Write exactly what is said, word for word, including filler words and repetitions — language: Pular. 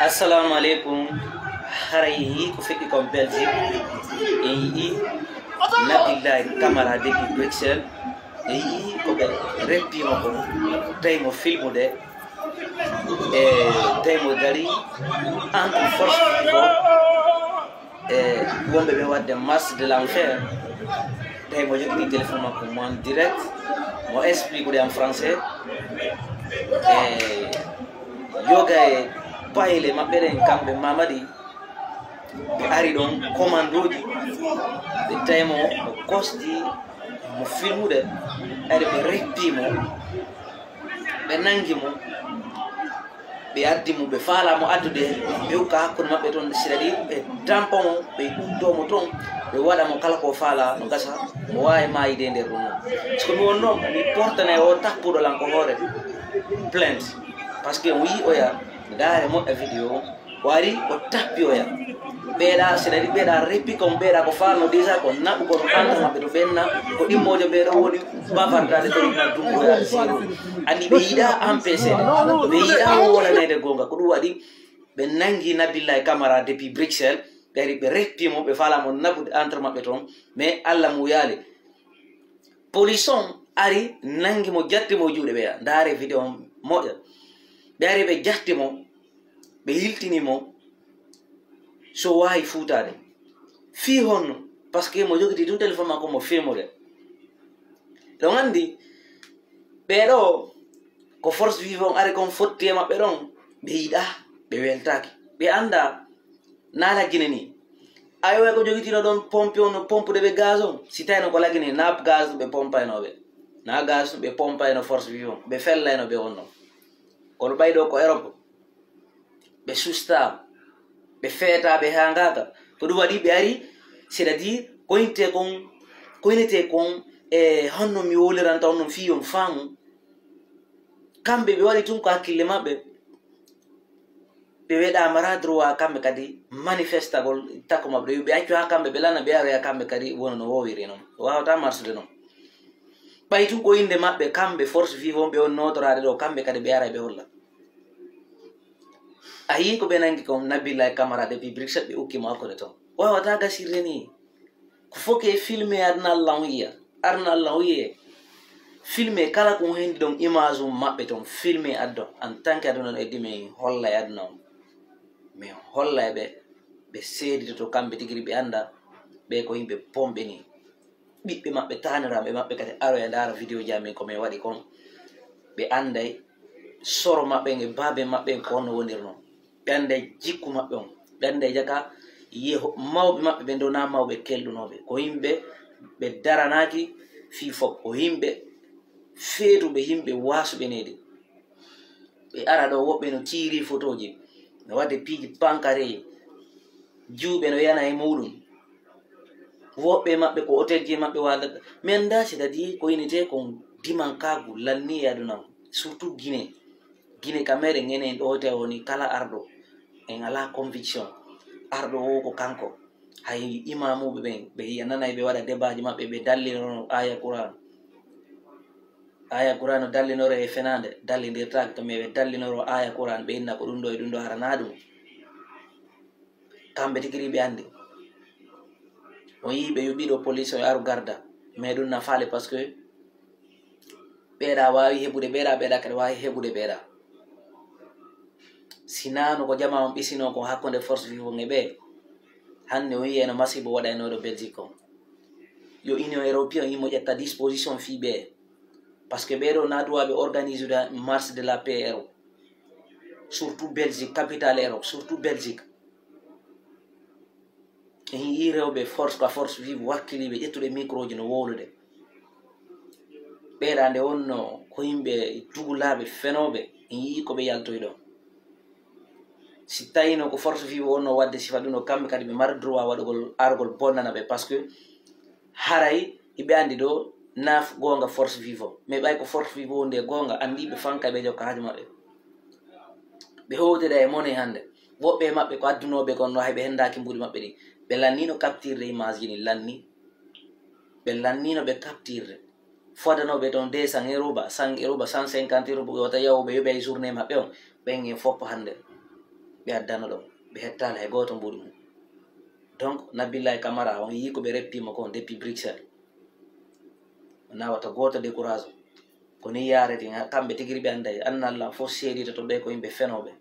Assalamu aleykum. Haray en yi'i ko feƴƴi kon Belgique. En yi'i Nabillahi Camara depuis Bruxelles. En yi'i ko ɓe reppii mo kon, tawi mo filmude. E tawi mo darii entre force vive e wonɓe ɓe waɗde marche de l'enfer. Tawi mo jogiti téléphone makko mo en direct, mo expliquer en français. E yoga e payle maɓɓe ɗen, kamɓe Mamadi, ɓe ari ɗon, commandooji, ɓe tawi mo, mo kosdi, mo filmude, ari ɓe reppii mo, ɓe nangi mo, ɓe addi mo, ɓe faalaa mo addude, ɓe ukka hakkunde maɓɓe ton, sira ɗi ɓe tampa mo, ɓe uddoo mo ton, ɓe waɗa mo kala ko faalaa no gasa, mo waawi maayde e nder ɗum non. So ko mi wonnoo, mi portanay o tappuɗo lan ko hoore plainte, parce que on yi'i oya, ndaare moƴƴa vidéo o. O ari, o tappi oya. Ɓeeɗa, c'est-à-dire ɓeeɗa reppi kon, ɓeeɗa ko faalno déjà ko naɓugol entre maɓɓe to ɓenna, ko ɗimmoojo ɓeeɗo woni bavardaade to ɗum na dungu oya zéro. Anndi ɓe yiɗa empêcher, ɓe yiɗa wolaneede goonga. Ko ɗum waɗi ɓe nangi Nabillahi Camara depuis Bruxelles, ɓe ari ɓe reppi mo, ɓe faalaa mo naɓude entre maɓɓe ton, mais Alla muuyaali. Police on ari, nangi mo, jatti mo e juuɗe ɓeya. Ndaare vidéo on moƴƴa. Ɓe ari, ɓe jatti mo, ɓe yiltini mo, so waawi fuutaade. Fii honno? Parce que mo jogiti tun téléphone makko, mo filmude. Ɗon anndi, ɓee ɗoo, ko force vive on ari kon fotti e maɓɓe ɗon, ɓe yiɗaa, ɓe weltaaki. Ɓe anndaa, naa la Guinée nii. Ay, way ko jogitino ɗon pompe on, no pompude ɓe gaz on. Si tawino ko la Guinée, naa gaz ɓe pompaynoo ɓe. Naa gaz ɓe pompayno force vive on. Ɓe fellayno ɓe on non. Kono ɓay ɗoo ko Europe, ɓe sustaa, ɓe feetaa, ɓe haangaaka. Ko ɗum waɗi ɓe ari, c'est-à-dire, koyintee kon, koyintee kon, e honno mi wowliranta on non fii on faamu. Kamɓe ɓe waɗi tun ko hakkille maɓɓe. Ɓe weɗa mara droit kamɓe kadi manifestagol takko maɓɓe ɗo. Yo ɓe accu haa kamɓe ɓe lana, ɓe aroya kamɓe kadi wona no wowiri non. O waawata marsude non. Ɓay tun ko innde maɓɓe kamɓe force vive on ɓe on nootoraade ɗo, kamɓe kadi ɓe ara ɓe holla. A yii ko ɓe nangi kon Nabillahi Camara depuis Bruxelles, ɓe ukki mo hakkunde ton. Waawata gasirde nii. Ko foke filme aduna Allah on yiya. Aduna Allah on yiye. Filme kala ko hendi ɗon image on maɓɓe ton. Filme addo. En tant que aduna on eddi min holla e aduna on. Min holla e ɓe. Ɓe seeditoto kamɓe tigi ɓe annda. Ɓe ko yimɓe bonɓe nii. Ɓiɓɓe maɓɓe, taaniraaɓe maɓɓe kadi aroya ndaara vidéo ji amin ko min waɗi kon. Ɓe annday soro maɓɓe e baabe maɓɓe ko honno wonirnoo. Ɓe annday jikku maɓɓe on. Ɓe annday jaka yeho-, mawɓe maɓɓe ɓe ndonaa mawɓe kelɗunooɓe. Ko yimɓe ɓe daranaaki fii fof. Ko yimɓe feetuɓe, yimɓe waasuɓe needi. Ɓe ara ɗo, woɓɓe no tiiri fotooji, no waɗde piiji pankareeji, juuɓe no yana e muuɗum. Woɓɓe maɓɓe ko hotelji maɓɓe waalata. Mi anndaa, c'est-à-dire ko inetee kon dimankaagu lannii e aduna on, surtout Guinée. Guinée ka meɗen enen ɗo, tawi woni kala arɗo, en alaa conviction. Arɗo o ko kanko. Hay imaamuɓe ɓen, ɓe yi'a, nanay ɓe waɗa debaaji maɓɓe, ɓe dallinoro aaya Qur'an. Aaya Qur'an no dallinoro e fenaande, dallindirtaake to, mais ɓe dallinoro aaya Qur'an, ɓe inna ko ɗum ɗo e ɗum ɗo, hara naa ɗum. Kamɓe tigi ɓe anndi. On yii ɓe yoɓi ɗo police on e aru garda, mais ɗum na faale, parce que ɓeeɗa waawi heɓude ɓeeɗa, ɓeeɗa kadi waawi heɓude ɓeeɗa. Si naano ko jamaa on ɓisinoo kon hakkunde force vive on e ɓee, hannde on yi'ay no masiibo waɗaynoo ɗo Belgique kon. Yo Union Européenne yimmo ƴetta disposition fii ɓee. Parce que ɓee ɗoo na droit ɓe organisude marche de la paix Europe. Surtout Belgique, capitale Europe, surtout Belgique. En yi'ii rewɓe force, ka force vive wakkiliiɓe ƴettuɓe microji no wowlude. Ɓeeɗa nde wonno ko yimɓe dugulaaɓe fenooɓe, en yi'ii ko ɓe yaltoyi ɗon. Si tawino ko force vive wonno waɗde sifa ɗum ɗo, kamɓe kadi ɓe mara droit waɗugol, argol bonnana ɓe, parce que haray hiɓe anndi ɗo naaf goonga force vive on. Mais ɓay ko force vive wonde goonga, anndi ɓe fanka ɓe jokka haaju maɓɓe. Ɓe hewtida e mone hannde. Woɓɓe e maɓɓe ko addunooɓe kon no hay ɓe henndaaki mbuuɗi maɓɓe ɗin. Ɓe lanniino capture de image ji ɗin, lanni. Ɓe lanniino ɓe capture de. Fodanooɓe ton deux cents euro ba, cent euro ba, cent cinquante euro ba, wata yahu ɓe yoɓe e journée maɓɓe on. Ɓen e fof hannde. ɓe addano ɗon, ɓe hettaali hay gooto mbuuɗu mum. Donc, Nabillahi Kamara on yii ko ɓe reppi mo kon depuis Bruxelles. Wonaa wata gooto décourage. Ko ni yaarete, kamɓe tigi ɓe annday, annalla fof seedita to ɓe ko yimɓe fenooɓe.